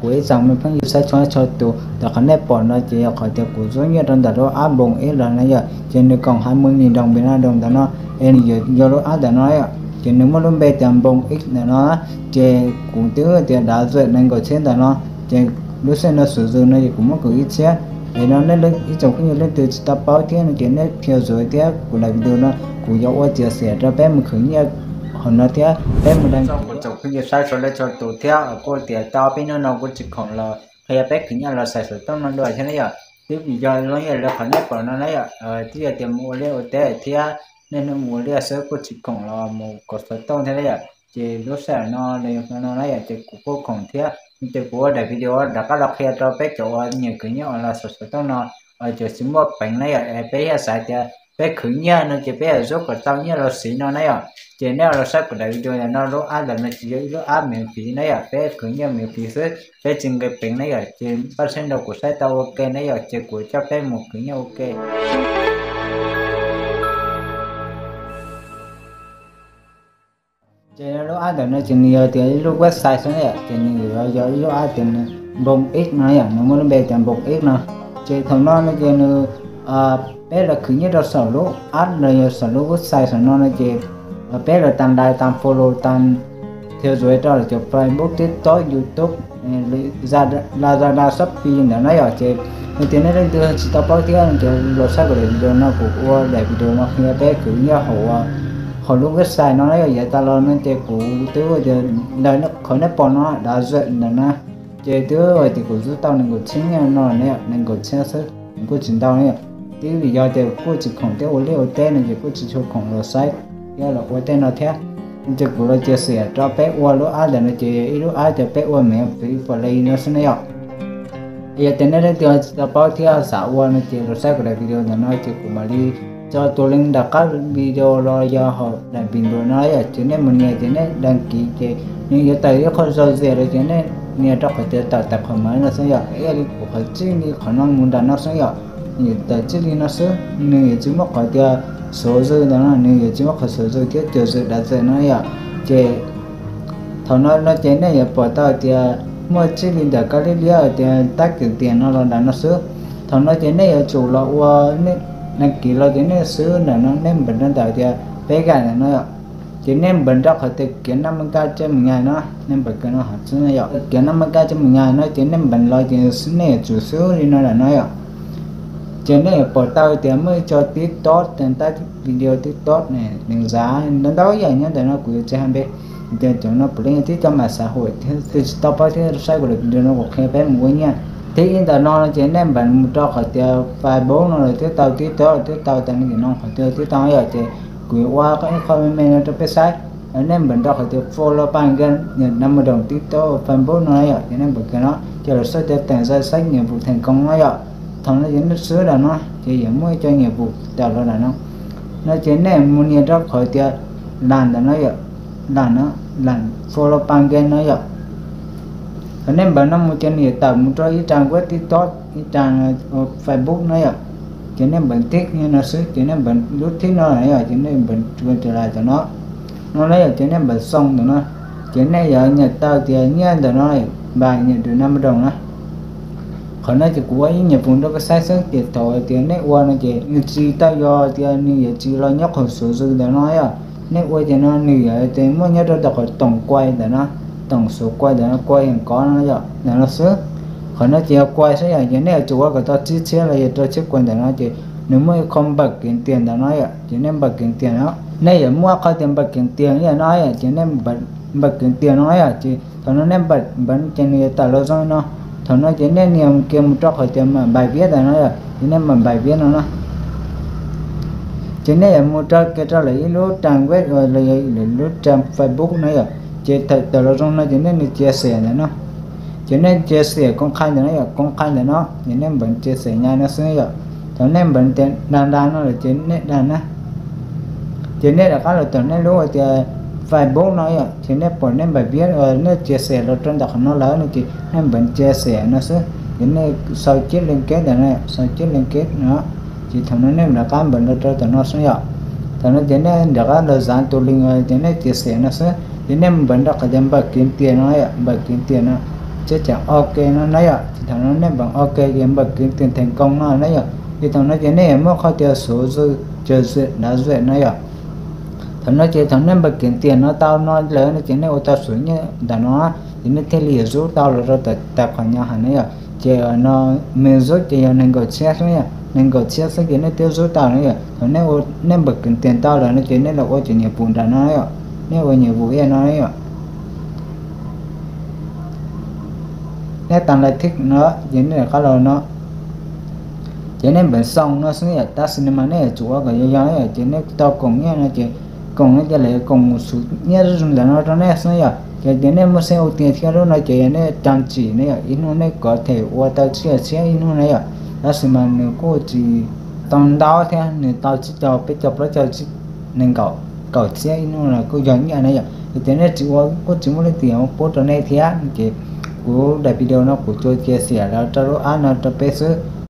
Kuv ib tsoom me phooj ywg saib txhua txhua tus, ntawm qhov nej pom no ces yog qhov tias kuv zub nyiaj rau ntawm lub app Npoos Ib los no yom, ces nws koom hai mươi nghìn đồng Việt Nam đồng ntawm no, es nws yuav yog lub app ntawm no yom, ces nws muaj lub npe tias Npoos Ib ntawm no, ces kuv twb tias dav zawm nees nkaum txhiab ntawm no, ces lub sij hawm no xub zws no ces kuv muab kws ib txhiab. Es no nej ib tsoom phooj ywg leej twg tsis tau paub thiab no ces nej thiaj zuv thiab kuv daim video no kuv yuav ua chia sẻ rau peb mus khwv nyiaj hauv no thiab peb mus đăng ký. Kuv tsoom phooj ywg saib txhua leej txhua tus thiab kuj tias tau peb hnub no kuj tsis khoom los qhia peb khwv nyiaj los xaiv xov tooj no dua thiab na yom. Twb vim yog zoo li qhov nej pom no na yom, twb yog tias mus ua liaj ua teb thiab nej hnub mus ua liaj xwb kuj tsis khoom los mus kov xov tooj thiab na yom. Ces lub sij hawm no los yog no na yom, ces kuv kuj khoom thiab ces kuv ua daim video rov qab los qhia rau peb cov uas nyiam khwv nyiaj los xaiv xov tooj no, cov tsis muaj peev na yom, peb yog xav tias peb khwv nyiaj no ces peb yuav zub kom tau nyiaj los siv no na yom. Ces nej los saib kuv daim video ntawm no, lub app ntawm no tsis yog ib lub app miễn phí na yom, peb khwv nyiaj miễn phí xwb, peb tsis nqis peev na yom. Ces npaj siab nrog kuv saib tau ua ke na yom, ces kuv coj peb mus khwv nyiaj ua ke. Ces lub app ntawm no ces nws yog tias ib lub website xwb na yom, ces nws yuav yog ib lub app tias nws Npoos Ib no yom, nws muaj lub npe tias Npoos Ib no. Ces thaum no no ces nws, peb los khwv nyiaj rau saum lub app los yog saum lub website saum no no ces peb los tag like tag follow tag theo dõi rau lawv cov Facebook, TikTok, YouTube, Lazada, Shopee ntawd na yom. Ces yog tias nej leej twg tsis tau paub thiab no ces los saib kuv daim video no, kuv ua daim video no qhia peb khwv nyiaj hauv, hauv lub website no na yom. Yav tas los no ces kuv twb tias ntawm qhov nej pom no dav zawm ntawm na, ces twb tias kuv zub tau nees nkaum txhiab nyiaj no ne, nees nkaum txhiab xwb, kuj tsis ntau ne. Twb vim yog tias kuj tsis khoom thiab ua liaj ua teb no ces kuj tsis tshua khoom los saib thiab los ua tej no thiab. Ces kuv los chia sẻ rau peb ua lub app ntawm no ces ib lub app tias peb ua miễn phí free no xwb na yom. Yog tias nej leej twg tsis tau paub thiab xav ua no ces los saib kuv daim video ntawm no ces kuv mam li tso tus link nram qab video los yog hauv daim video no yom. Ces nej mus nias ces nej đăng ký ces nws yuav tawm ib qho giao diện los ces nej nias rau qhov tias tạo tài khoản mới no xwb yom. Ib yam li kuv qhov tsij li qhov no mus nram no xwb yom, nws yuav tawm tsij li no xwb, nws yuav tsis muaj qhov tias số dư ntawd no, nws yuav tsis muaj qhov số dư thiab kiểm duyệt dav zawm no yom. Ces thaum no no ces nej yuav pom tau tias muaj tsij li ntawm kab liab liab tias tab kiv tias no los nram no xwb. Thaum no ces nej yuav tsum los ua, nej đăng ký los ces nej xwb ntawm no, nej npeem rau ntawm tias peb gam ntawm no yom. Ces nej npeem rau qhov tias kiếm năm mươi k trên một ngày no, nej npeem kiag no hov xwb yom, kiếm năm mươi k trên một ngày no ces nej npeem los ces nej yuav tsum xwb li no nram no yom. Ces nej yuav pom tau tias muaj ib co TikTok, tab video TikTok ne, nws zav ntau ntau yam nyob ntawm no kuv yuav tsis hais npe. Ces cov no puav leej yog tib co mạng xã hội thiab, tus tsis tau paub thiab saib kuv daim video no kuv qhia peb mus ua nyiaj. Thib ib ntawm no ces nej npeem mus rau qhov tias Facebook no lawm thiab tau TikTok, thiab tau tas li no qhov tias thiab tau yom. Ces kuv yuav ua ib qho me me no rau peb saib. Nej npeem rau qhov tias follow ba game, năm mươi đồng TikTok, Facebook no yom, ces nej npeem kiag no ces lawv sau tias tạo danh sách nhiệm vụ thành công no yom. Thaum no ces nej xwb nram no ces yuav muaj ib co nhiệm vụ tawm los nram no. No ces nej mus nias rau qhov tias làm ntawm no yom, làm no, làm follow ba game no yom. Thaum nej npeem no mus ces nws yuav tawm mus rau ib trang web TikTok, ib trang Facebook no yom. Ces nej npeem tick no xwb, ces nej npeem lub thib no yom, ces nej npeem quay trở lại cov no. No na yom, ces nej npeem xoo ntawm no, ces nej yuav nyiam tau tias nyiaj ntawm no, ba nyiam được năm mươi đồng na. Qhov no ces kuv ua ib nhiệm vụ rau peb saib xwb, ces thaum tias nej ua no ces nws tsis tau yog tias nws yuav tsis los nyob qhov số dư ntawm no yom. Nej ua ces no nws yuav tias muaj nyob rau tom qhov tổng quay ntawm no, tổng số quay ntawm no, quay hiện có no yom, ntawm no xwb. Qhov no ces yog quay xwb yom, ces nej yuav tsum ua kom tau tsib txhiab los yog rau txhiab quay ntawm no ces nws muaj ib qho npawm kiv tias ntawm no yom, ces nej npawm kiv tias no. Nej yuav muaj qhov tias npawm kiv tias ib yam no yom, ces nej npawm kiv tias no yom, ces thaum no nej npawm npawm ces nws yuav tawm los zoo no. Thaum no ces nej nias kiag mus rau qhov tias mawm npais viab ntawm no yom, ces nej mawm npais viab no na. Ces nej yuav mus rau kiag rau lawv ib lub trang web los yog lawv lub trang Facebook no yom, ces thaum tawm los zoo no ces nej nias chia sẻ ntawm no. Ces nej chia sẻ công khai ntawm no yom, công khai ntawm no ces nej npawm chia sẻ ngay no xwb yom. Thaum nej npawm tias đăng đăng no lawm ces nej đăng na. Ces nej rov qab los tom nej lub tias Facebook no yom, ces nej pom nej npawm viab nej chia sẻ los rau ntawm qhov no lawm no ces nej npawm chia sẻ no xwb. Ces nej sau chép liên kết ntawm no, sau chép liên kết no. Ces thaum no nej rov qab npawm los rau tom no xwb yom. Thaum no ces nej rov qab los dán tus link ces nej chia sẻ no xwb, ces nej npawm rau qhov tias npawm kiv tias no, npawm kiv tias no. Ces tseem ok no na yom, ces thaum no nej npam ok ces npam kwv tias theem koos no na yom, ces thaum no ces nej muaj qhov tias xuv zwm, cawm zwm, dav zwm no yom. Thaum no ces thaum nej npam kwv tias no tau no lawm no ces nej ua tau xuv nyiaj ntawm no, ces nej thiaj li yuav zub tau los rau tais qhuas nyo hais na yom. Ces no nws zub ces yog nees nkaum txhiab xwb yom, nees nkaum txhiab xwb ces nej twb zub tau na yom. Thaum nej npam kwv tias tau lawm no ces nej los ua cov nyiam vus nram no yom, nej ua nyiam vus ib yam no yom. Nej tas lawm thiab no ces nej rov qab los no, ces nej npam xoo no xwb yom, tab sis no mas nej yuav tsum ua kom yog yog yom, ces nej tau koom nyiaj no ces koom no ces lawv yuav koom mus xuv nyiaj zuj zus ntawm no rau nej xwb yom. Ces tias nej muaj xeeb ua tiag thiab lub no ces yog nej cog tsim ne yom, ib hnub nej kov them ua tau tsib caug txhiab ib hnub na yom. Tab sis mas nws kuj tsis tau ntau thiab, nws tau tsib caug, peb caug, plaub caug, nees nkaum, kaum txhiab ib hnub los kuj yog nyiaj na yom. Ces tias nej tsis ua kuj tsis muaj leej twg yuav pub rau nej thiab no ces kuv daim video no kuv tsuas cia xiam los rau lub app no rau peb xwb.